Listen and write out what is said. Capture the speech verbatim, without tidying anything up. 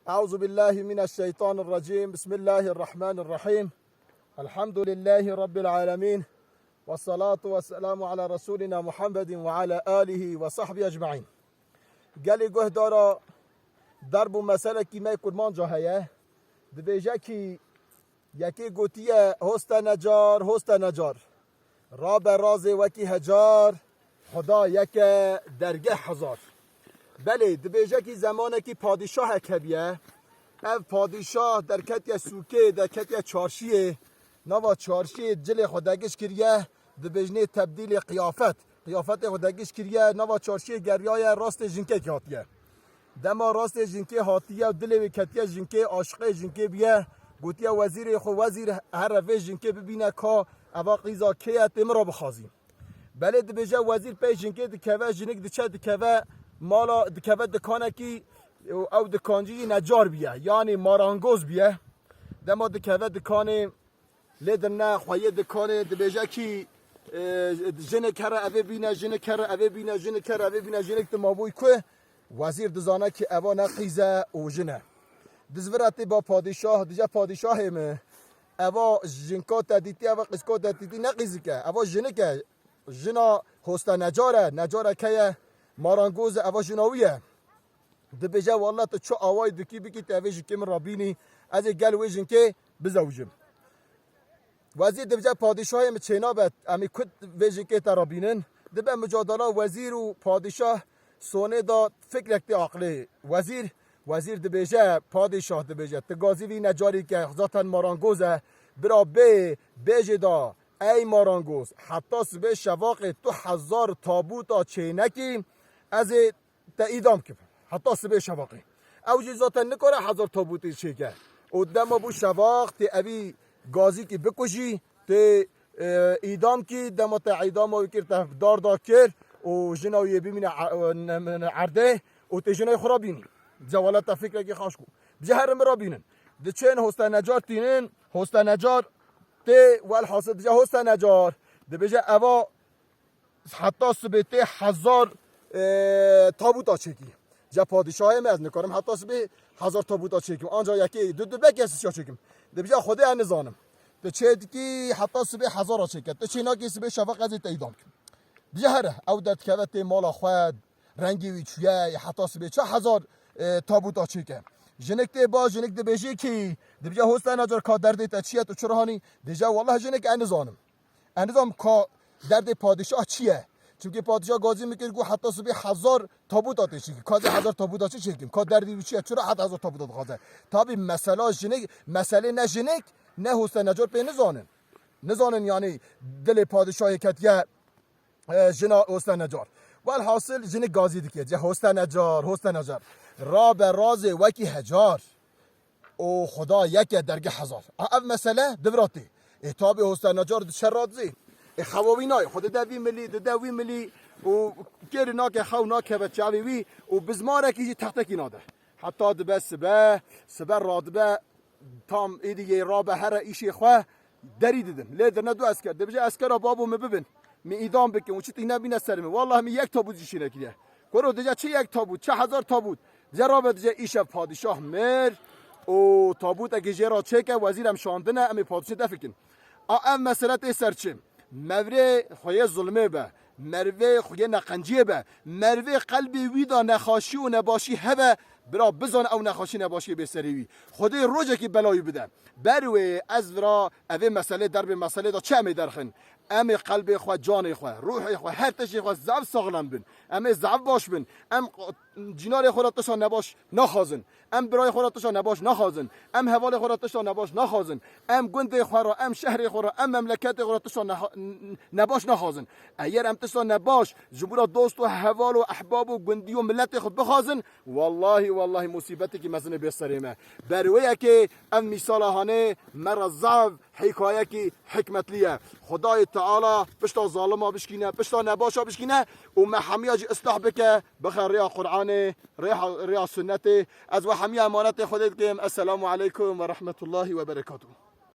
أعوذ بالله من الشيطان الرجيم. بسم الله الرحمن الرحيم. الحمد لله رب العالمين. والصلاة والسلام على رسولنا محمد وعلى آله وصحبه أجمعين. Gelê guhdara, derb û meselekî me kurmanca heye. Dibêje kî yekê gotiye, "Hoste necar, hoste necar. Rabe razê wekî hecar, Xuda yek e, dergeh hezar." Belê, dibêje kî zemanekî padîşahek hebiye. Ev padîşah derketiye sûkê, derketiye çarşiyê. Nava çarşiyê cilê xwe degiş kiriye, dibêjinê tebdîlê qiyafet. Qiyafetê xwe degiş kiriye, nava çarşiyê geriyaye, rastê jinkekî hatiye. Dema rastê jinkê hatiye û dilê wê ketiye jinkê, aşiqê jinkê biye, gotiye wezîrê xwe, "Wezîr, here vê jinkê bibîne ka eva qîza kê ye, tê min re bixwazî." Belê, dibêje wezîr pey jinkê dikeve, jinik diçe dikeve mala, dikeve dikanekî û ew dikancî jî necar biye, yanî marangoz biye. Dema dikeve dikanê, lê dine xweyê dikanê, dibêje kî, e, "Jinik here evê bîne, jinik here evê bîne, jinik here evê bîne." Jinik di mabûy ku wezîr dizane kî eva ne qîz e û jin e. Dizvire tê ba padîşah, dije, "Padîşahê min, eva jinka te dîtî, eva qîzka te dîtî ne qîzik e, eva jinik e. Jina hoste necar e, necareke ye, marangoz e, eva jina wî ye." Dibêje, "Walla tu çi awayî dikî bikî, tu evê jinkê min re bînî, ez ê gel wê jinkê bizewicim." Wezîr dibêje, "Padîşahê min çênabe, em ê ku vê jinkê te re bînin?" Dibe mucadala wezîr û padîşah sonê da, fikrek tê aqilê wezîr. Wezîr dibêje, padîşah dibêje, "Tu gazî vî necarî ke, zaten marangoz e, bira bê, bêjê da, ey marangoz, heta sibê şevaqê tu hezar tabûta çênekî, ez ê te îdam kim. Heta sibê şevaqê." Ew jî zaten nikare hezar tabûtê çêke. Û dema bû şevaq, tê evî gazîkî bikujî, tê, e, îdam kî, dema te îdama wî kir, te dar da kir û jina wî yê bimîne e-, ne-, ne-, erdê û tê jinayê xwe re bînî. Dije, "Wela te fikrekî xaş ku." Dije, "Herin min re bînin." Diçên hoste necar tînin, hoste necar tê, welhasil dije, "Hoste necar." Dibêje, "Eva heta sibê tê hezar, e, tabûta çêkî." Dije, "Padîşahê me, ez nikarim heta sibê hezar tabûta çêkim. Anca yekê, du, du, belkî ez şiş çêkim." Dibêje, "Xwedê ez nizanim. Tu çê dikî heta sibê hezara çêke. Tu çê nakî sibê şevaq ez ê te îdam kim." Dije, "Here." Ew derdikeve tê mala xwe, rengê wî çûye, heta sibê çi hezar, e, tabûta çêke. Jinik tê ba, jinik dibêjê kî, dibêje, "Hoste necar, ka derdê te çi ye, tu çi re hanî?" Dije, "Welleh jinik ez nizanim. Ez nizanim ka derdê padîşah çi ye. Çimkî padîşah gazî min kir, got heta sibê hezar tabûta tê çêkî. Ka ez ê hezar tabûta çi çêkim? Ka derdê wî çi ye? Çira heta hezar tabûta dixwaze?" Tabî mesela jinik, meselê ne jinik, ne hoste necar pê nizanin. Nizanin, yanî dilê padîşahê ketiye, e, jina hoste necar. Welhasil jinik gazî dike. Dije, "Hoste necar, hoste necar. Rabe razê wekî hecar. Û Xuda yek e, dergeh hezar." A, ev mesele diviratê. Ê, tabî hoste necar diçe radizê. Ê, xewa wî nayê. Xwe dide vî milî, dide wî milî û kêrî nake, xew nakeve çavê wî û bizmarekî jî textekî nade. Heta dibe sibe, sibe radibe, tam êdî yê rabe here îşê xwe, derî didin. Lê dirne du esker. Dibêje, "Eskera babo min bibin. Min îdam bikin. Û çi tîne bîne ser min. Welleh min yek tabût jî çênekiriye." Koro dije, "Çi yek tabût? Çi hezar tabût?" Dije, "Rabe," dije, "îşev padîşah mir û tabûtekê jê re çêke, wezîr em şandine, em ê padîşahê defikin." A, ev mesele tê ser çi? Mervê xweyê zulmê be, mervê xweyê neqenciyê be, mervê qelbê wî de nexaşî û nebaşî hebe, bira bizane ew nexaşî nebaşiyê bê serê wî. Xwedê rojekî bela wî bide. Ber wê ez vira evê meselê derbê meselê de çi em ê derxin? Em ê qelbê xwe, canê xwe, ruhê xwe, her tiştê xwe zaf saxlem bin. Em ê zaf baş bin. Em cînarê xwe re tişta nebaş naxwazin. Em birayê xwe re tişta nebaş naxwazin. Em hevalê xwe re tişta nebaş naxwazin. Em gundê xwe re, em şehrê xwe re, em memleketê xwe re tişta neha-, n-, n-, nebaş naxwazin. Eger em tişta nebaş ji bo re dost û heval û ehbab û gundî û miletê xwe bixwazin, wellahî, wellahî musîbetekî mezin ê bê serê me. Ber wê yekê ev mîsala hanê me re zaf hîkayekî hikmetlî ye. Xwedayê Teala pişta zalima bişkîne, pişta nebaşa bişkîne û me hemiya jî islah bike, bixe rêya Qur'anê, rêha, rêya sunnetê. Ez we hemiya emanetê Xwedê dikim. Esselamu aleykum ve rahmetullahi ve berekatuhu.